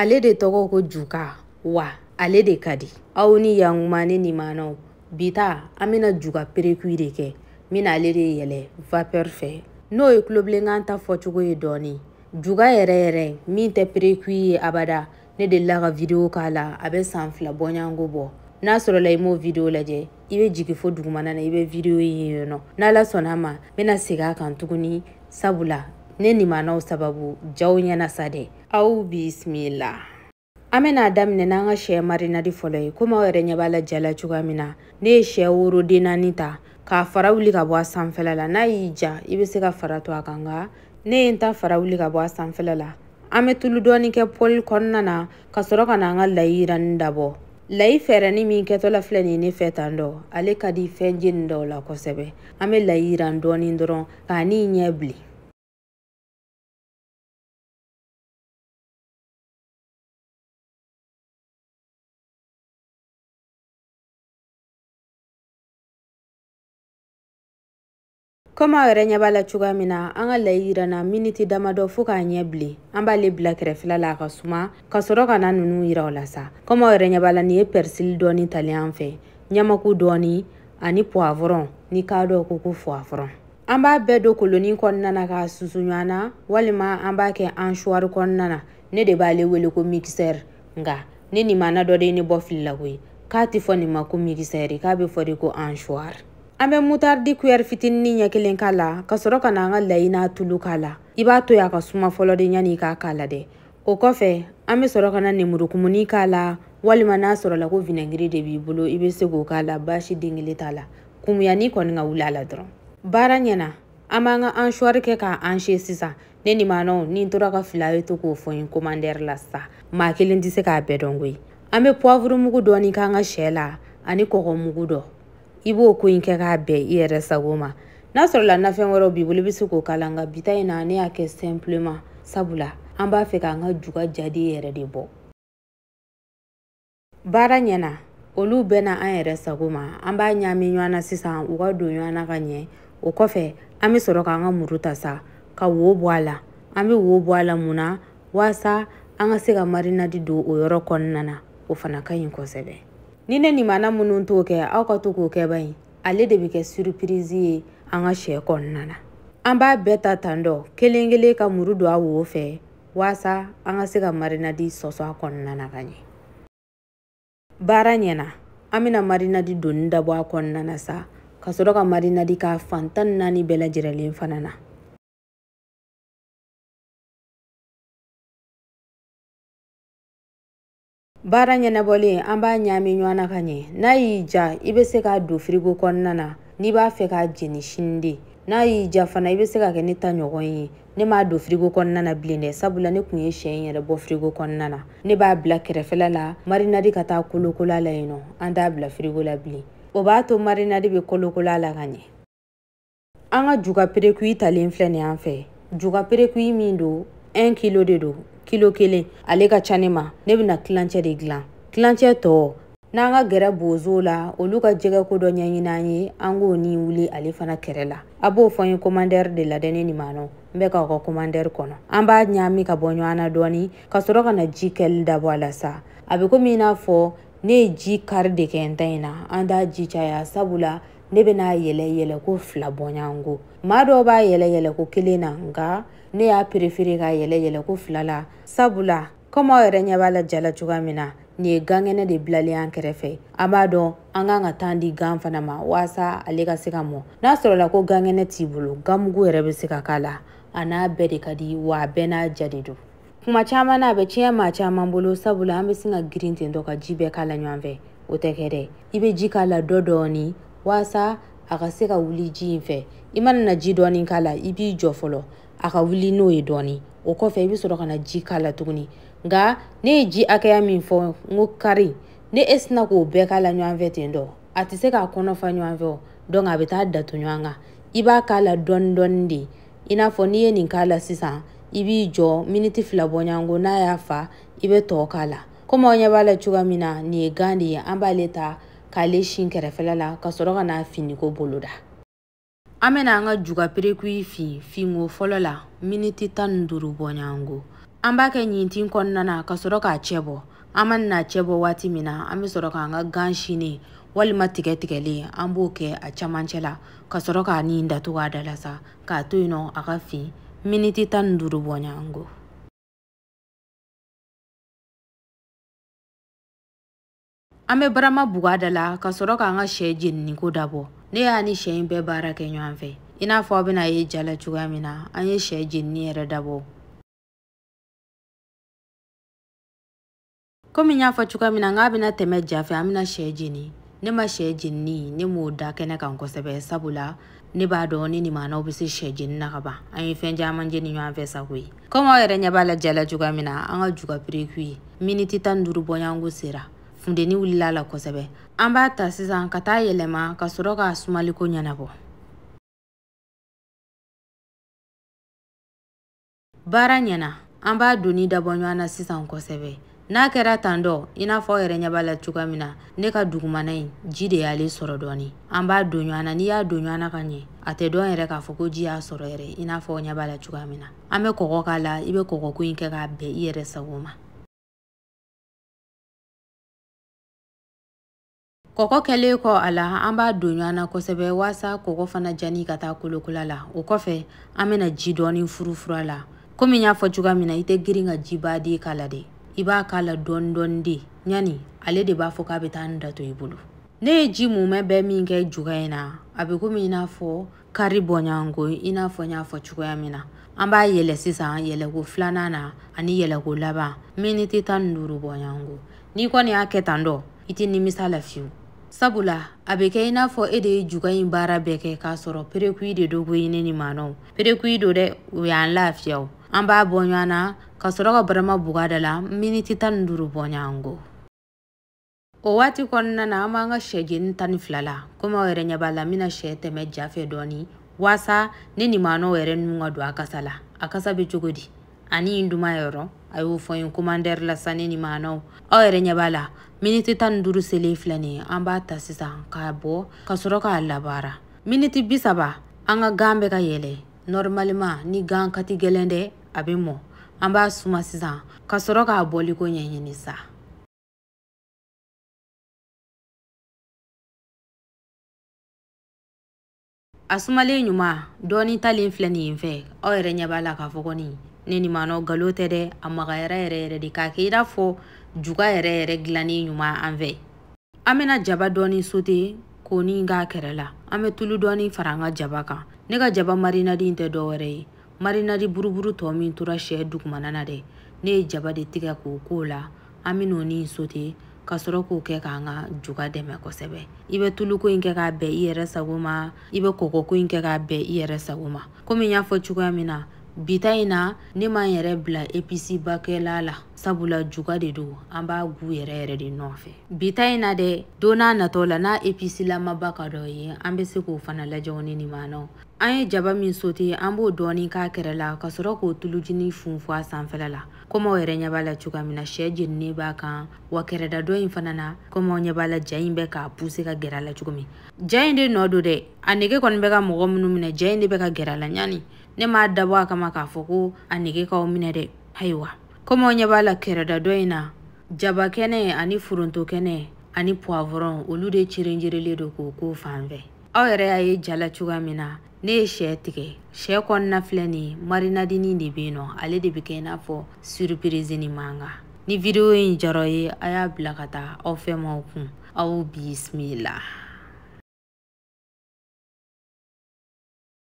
Ale de tɔgɔ ko juga, wa ale de ka di. Aw ni yankuma ne nimanaw. Bi ta an bɛna juga précuit de kɛ. N bɛna ale de yɛlɛ vapeur fɛ. N'o ye tulobilenkan ta fɔcogo ye dɔɔni. Juga yɛrɛ yɛrɛ min tɛ précuit ye abada, ne delila ka vidéo k'a la, a bɛ san 2 bɔɲɔgɔnko bɔ. N'a sɔrɔla i m'o vidéo lajɛ, i bɛ jigin fo dugumana na, i bɛ vidéo ye yen nɔ. N'Ala sɔnna a ma, n bɛna segin a kan tuguni, sabula ne nimanaw sababu jaw ɲɛna sa dɛ. Aw bisimila. An bɛna daminɛ n'an ka sɛ marinade fɔlɔ ye. Komi aw yɛrɛ ɲɛ b'a la ja la cogoya min na, ne ye sɛ woroden 4 ta k'a fara wuli ka bɔ a sanfɛla la. N'a y'i ja, i bɛ se ka fara to a kan, nka ne ye n ta fara wuli ka bɔ a sanfɛla la. An bɛ tulu dɔɔni kɛ poêle kɔnɔna na ka sɔrɔ ka na an ka layi yiranni dabɔ. Layi fɛɛrɛni min kɛtɔ la filɛ nin ye ne fɛ tan dɔ, ale ka di fɛn jeni dɔw la kosɛbɛ. An bɛ layi yiran dɔɔni dɔrɔn k'a ni ɲɛ bilen. Komi aw yɛrɛ ɲɛ b'a la cogoya min na, an ka layi yiranna miniti damadɔ fo k'a ɲɛ bilen. An b'ale bila kɛrɛfɛla la a ka suma ka sɔrɔ ka na ninnu yira o la sa. Komi aw yɛrɛ ɲɛ b'a la, nin ye persil dɔɔni talen an fɛ, ɲamaku dɔɔni ani poivron, ni k'a dɔw ko ko poivron. An b'a bɛɛ don kolonin kɔnɔna na k'a susu ɲɔgɔn na, walima an b'a kɛ hachoir kɔnɔna na. Ne de b'ale wele ko mixeur, nka ne nimana dɔ de ye ne bɔ fili la koyi. K'a tɛ fɔ nin ma ko mixeur, k'a bɛ fɔ de ko hachoir. An bɛ moutarde cuillère fitinin ɲɛ kelen k'a la ka sɔrɔ ka na an ka layi n'a tulu k'a la. I b'a to yen a ka suma fɔlɔ de yanni i k'a k'a la dɛ. O kɔfɛ an bɛ sɔrɔ ka na lemurukumuni k'a la, walima n'a sɔrɔla ko vinaigre de b'i bolo, i bɛ se k'o k'a la, baasi den kelen t'a la. Kumuyani kɔni ka wuli a la dɔrɔn. Baara ɲɛna, an b'an ka hachoir kɛ k'a hacher sisan. Ne nimanaw, ni n tora ka fili a ye to k'o fɔ n ye commentaire la sa. Maa kelen tɛ se k'a bɛɛ dɔn koyi. An bɛ poivre mugu dɔɔni k'an ka sɛ la ani kɔgɔ mugu dɔ. I b'o ko in kɛ k'a bɛn i yɛrɛ sago ma. N'a sɔrɔla nafɛn wɛrɛw b'i bolo, i bɛ se k'o k'a la, nka bi ta in na ne y'a kɛ simplement, sabula an b'a fɛ k'an ka juga jadi yɛrɛ de bɔ. Baara ɲɛna, olu bɛɛ na an yɛrɛ sago ma. An b'a ɲaami ɲɔgɔn na sisan, u ka don ɲɔgɔn na ka ɲɛ. O kɔfɛ an bɛ sɔrɔ k'an ka muru ta sa ka wo bɔ a la. An bɛ wo bɔ a la mun na? Walasa an ka se ka marinade don o yɔrɔ kɔnɔna na, o fana ka ɲi kosɛbɛ. Ni ne nimana minnu t'o kɛ, aw ka to k'o kɛ ba in. Ale de bɛ kɛ surprise ye an ka sɛ kɔnɔna na. An b'a bɛɛ ta tan dɔ kelen kelen ka muru don a wo fɛ, walasa an ka se ka marinade sɔsɔ a kɔnɔna na ka ɲɛ. Baara ɲɛna, an bɛna marinade donni dabɔ a kɔnɔna na sa, ka sɔrɔ ka marinade k'a fan 14 bɛɛ lajɛlen fana na. Baara ɲɛnabɔlen, an b'a ɲaami ɲɔgɔn na ka ɲɛ. N'a y'i ja, i bɛ se k'a don frigo kɔnɔna na n'i b'a fɛ k'a jeni sini de. N'a y'i ja fana, i bɛ se ka kɛ ne ta ɲɔgɔn ye. Ne m'a don frigo kɔnɔna na bilen dɛ, sabula ne kun ye sɛ in yɛrɛ bɔ frigo kɔnɔna na. Ne b'a bila kɛrɛfɛla la, marinade ka taa kolokolo a la yen nɔ. An t'a bila frigo la bilen. O b'a to marinade bɛ kolokolo a la ka ɲɛ. An ka juga précuit talen filɛ nin y'an fɛ. Juga précuit min don, 1 kilo de don. Kilo kelen, ale ka ca ne ma. Ne bɛna tilancɛ de dilan. Tilancɛ tɔ, n'an ka gɛrɛ bozow la, olu ka jɛgɛko dɔ ɲɛɲini an ye, an k'o ni wuli ale fana kɛrɛ la. A b'o fɔ n ye commentaire de la dɛ, ne nimanaw. N bɛ k'aw ka commentaire kɔnɔ. An b'a ɲaami ka bɔ ɲɔgɔn na dɔɔni, ka sɔrɔ ka na ji kɛli dabɔ a la sa. A bɛ komi i n'a fɔ ne ye ji kari de kɛ n ta in na. An t'a ji caya, sabula ne bɛna yɛlɛ yɛlɛ ko 2 bɔɲɔgɔnko. Maa dɔw b'a yɛlɛ yɛlɛ ko 1 na, nka ne y'a préféré ka yɛlɛ yɛlɛ ko 2 la, sabula komi aw yɛrɛ ɲɛ b'a la ja la cogoya min na, nin ye gan kɛnɛ de bilalen an kɛrɛfɛ. An b'a dɔn an kan ka temps di gan fana ma walasa ale ka se ka mɔ. N'a sɔrɔla ko gan kɛnɛ t'i bolo, ganmugu yɛrɛ bɛ se ka k'a la. A n'a bɛɛ de ka di, wa a bɛɛ n'a ja de don. Kuma caman na a bɛ tiɲɛ maa caman bolo, sabula an bɛ sin ka girin ten tɔ ka ji bɛɛ k'a la ɲɔgɔn fɛ. O tɛ kɛ dɛ. I bɛ ji k'a la dɔ dɔɔni walasa a ka se ka wuli ji in fɛ. I mana na ji dɔɔni k'a la, i b'i jɔ fɔlɔ a ka wuli n'o ye dɔɔni. O kɔfɛ i bɛ sɔrɔ ka na ji k'a la tuguni. Nka ne ye ji hakɛya min fɔ, n ko kari, ne e sina k'o bɛɛ k'a la ɲɔgɔn fɛ ten tɔ, a tɛ se k'a kɔnɔ fa ɲɔgɔn fɛ o. Donc a bɛ taa datu ɲɔgɔn kan. I b'a k'a la dɔɔni dɔɔni de. I n'a fɔ n'i ye nin k'a la sisan, i b'i jɔ miniti 2 bɔɲɔgɔnko, n'a y'a fa, i bɛ tɔ k'a la. Komi aw ɲɛ b'a la cogoya min na, nin ye gan de ye. An b'ale ta k'ale sin kɛrɛfɛla la ka sɔrɔ ka n'a finiko boloda. An bɛna an ka juga précuit fin finko fɔlɔ la miniti 15 bɔɲɔgɔnko. An b'a kɛ ɲintin kɔnɔna na ka sɔrɔ k'a cɛ bɔ. An mana cɛ bɔ waati min na, an bɛ sɔrɔ k'an ka gan sinen walima tigɛ tigɛlen, an b'o kɛ a camancɛ la ka sɔrɔ k'a nin datugu a da la sa, k'a to yen nɔ a ka fin miniti 15 bɔɲɔgɔnko. An bɛ barama bugu a da la ka sɔrɔ k'an ka sɛ jeniniko dabɔ. Ne y'a ni sɛ in bɛɛ baara kɛ ɲɔgɔn fɛ. I n'a fɔ aw bɛna ye ja la cogoya min na, an ye sɛ jenini yɛrɛ dabɔ. Komi n y'a fɔ cogoya min na, n k'a bɛna tɛmɛ ja fɛ, an bɛna sɛ jeni. Ne ma sɛ jenini, ne m'o da kɛnɛ kan kosɛbɛ, sabula ne b'a dɔn ni nin bɛ se sɛ jeni na ka ban. An ye fɛn caman jeni ɲɔgɔn fɛ sa koyi. Komi aw yɛrɛ ɲɛ b'a la ja la cogoya min na, an ka juga précuit miniti 15 bɔɲɔgɔnko sera. Funteni wulila la kosɛbɛ. An b'a ta sisan ka taa yɛlɛma ka sɔrɔ k'a sumaliko ɲɛnabɔ. Baara ɲɛna, an b'a doni dabɔ ɲɔgɔn na sisan kosɛbɛ. N'a kɛra tan dɔ, i n'a fɔ aw yɛrɛ ɲɛ b'a la cogoya min na, ne ka dugumana in ji de y'ale sɔrɔ dɔɔni. An b'a don ɲɔgɔn na, n'i y'a don ɲɔgɔn na ka ɲɛ, a tɛ dɔn yɛrɛ k'a fɔ ko ji y'a sɔrɔ yɛrɛ, i n'a fɔ aw ɲɛ b'a la cogoya min na. An bɛ kɔgɔ k'a la, i bɛ kɔgɔko in kɛ k'a bɛn i yɛrɛ sago ma. Kɔgɔ kɛlen kɔ a la, an b'a don ɲɔgɔn na kosɛbɛ walasa kɔgɔ fana jani ka taa kolokola la. O kɔfɛ, an bɛna ji dɔɔni furufuru a la. Komi n y'a fɔ cogoya min na, i tɛ girin ka jiba den k'a la dɛ. I b'a k'a la dɔɔni dɔɔni de. Ɲani ale de b'a fɔ k'a bɛ taa n dato i bolo. Ne ye ji mumɛ bɛɛ min kɛ juga in na, a bɛ komi i n'a fɔ kari bɔɲɔgɔnko, i n'a fɔ n y'a fɔ cogoya min na. An b'a yɛlɛ sisan, yɛlɛko filanan na ani yɛlɛko laban, miniti 15 bɔɲɔgɔnko. N'i kɔni y'a kɛ tan dɔ, i tɛ nimisa la fiyewu. Sabula a bɛ kɛ i n'a fɔ e de ye juga in baara bɛɛ kɛ k'a sɔrɔ précuit de do koyi. Ne ni maanaw précuit do dɛ, o y'an lafiya o. An b'a bɔ ɲɔgɔn na ka sɔrɔ ka barama bugu a da la miniti 15 bɔɲɔgɔnko. O waati kɔnɔna na, an b'an ka sɛ jeni 12 la. Komi aw yɛrɛ ɲɛ b'a la, n bɛna sɛ tɛmɛ ja fɛ dɔɔni walasa ne ni maanaw yɛrɛ nun ka don a kasa la. A kasa bɛ cogo di? Ani n duman yɔrɔ a y'o fɔ n ye commentaire la sa. Ne ni maanaw, aw yɛrɛ ɲɛ b'a la, miniti 15 selen filɛ nin ye, an b'a ta sisan k'a bɔ ka sɔrɔ k'a labaara. Miniti 30, an ka gan bɛ ka yɛlɛ. Normalement ni gan ka ti gɛlɛn dɛ, a bɛ mɔ. An b'a suma sisan ka sɔrɔ k'a bɔliko ɲɛɲini sa. A sumalen ɲuman dɔɔni talen filɛ nin ye fɛ, aw yɛrɛ ɲɛ b'a la k'a fɔ kɔni ne ni maanaw nkalon tɛ dɛ, a magayara yɛrɛ yɛrɛ de k'a kɛ i n'a fɔ juga yɛrɛ yɛrɛ dilannen ɲuman an fɛ. An bɛna jaba dɔɔni sote k'o ni k'a kɛrɛ la. An bɛ tulu dɔɔni fara an ka jaba kan. Ne ka jaba marinadi in tɛ dɔwɛrɛ ye, marinadi buruburu tɔ min tora sɛ dugumana na dɛ, ne ye jaba de tigɛ k'o k'o la. An bɛ n'o ni sote ka sɔrɔ k'o kɛ k'an ka juga dɛmɛ kosɛbɛ. I bɛ tuluko in kɛ k'a bɛn i yɛrɛ sago ma, i bɛ kɔgɔko in kɛ k'a bɛn i yɛrɛ sago ma. Komi n y'a fɔ cogoya min na, bi ta in na, ne m'an yɛrɛ bila épice bakɛla la, sabula juga de don, an b'a gu yɛrɛ yɛrɛ de nɔfɛ bi ta in na dɛ. Don n'a natɔ la, n'a épice lamaba ka dɔ ye, an bɛ se k'o fana lajɛ. Ni nin maanaw, an ye jaba min sote, an b'o dɔɔni k'a kɛrɛ la ka sɔrɔ k'o tulujini funfun a sanfɛla la. Komi aw yɛrɛ ɲɛ b'a la cogoya min na, sɛ jeninen b'a kan wa kɛrɛda dɔ in fana na, komi aw ɲɛ b'a la, ja in bɛ k'a puse ka gɛrɛ a la cogo min. Ja in de nɔ don dɛ, a nege kɔni bɛ ka mɔgɔ minnu minɛ, ja in de bɛ ka gɛrɛ a la. Ɲani ne m'a dabɔ a kama k'a fɔ ko a nege k'aw minɛ dɛ. Ayiwa, komi aw ɲɛ b'a la, kɛrɛda dɔ in na, jaba kɛnɛ ani foronto kɛnɛ ani poivron, olu de cerenjerelen don k'o k'o fan fɛ. Aw yɛrɛ y'a ye ja la cogoya min na, ne ye sɛ tigɛ. Sɛ kɔnɔna filɛ nin ye, marinadinin de bɛ yen nɔ, ale de bɛ kɛ i n'a fɔ surprise ni mankan. Ni vidéo in diyara aw ye, a y'a bila ka taa aw fɛ maaw kun. Aw bisimila.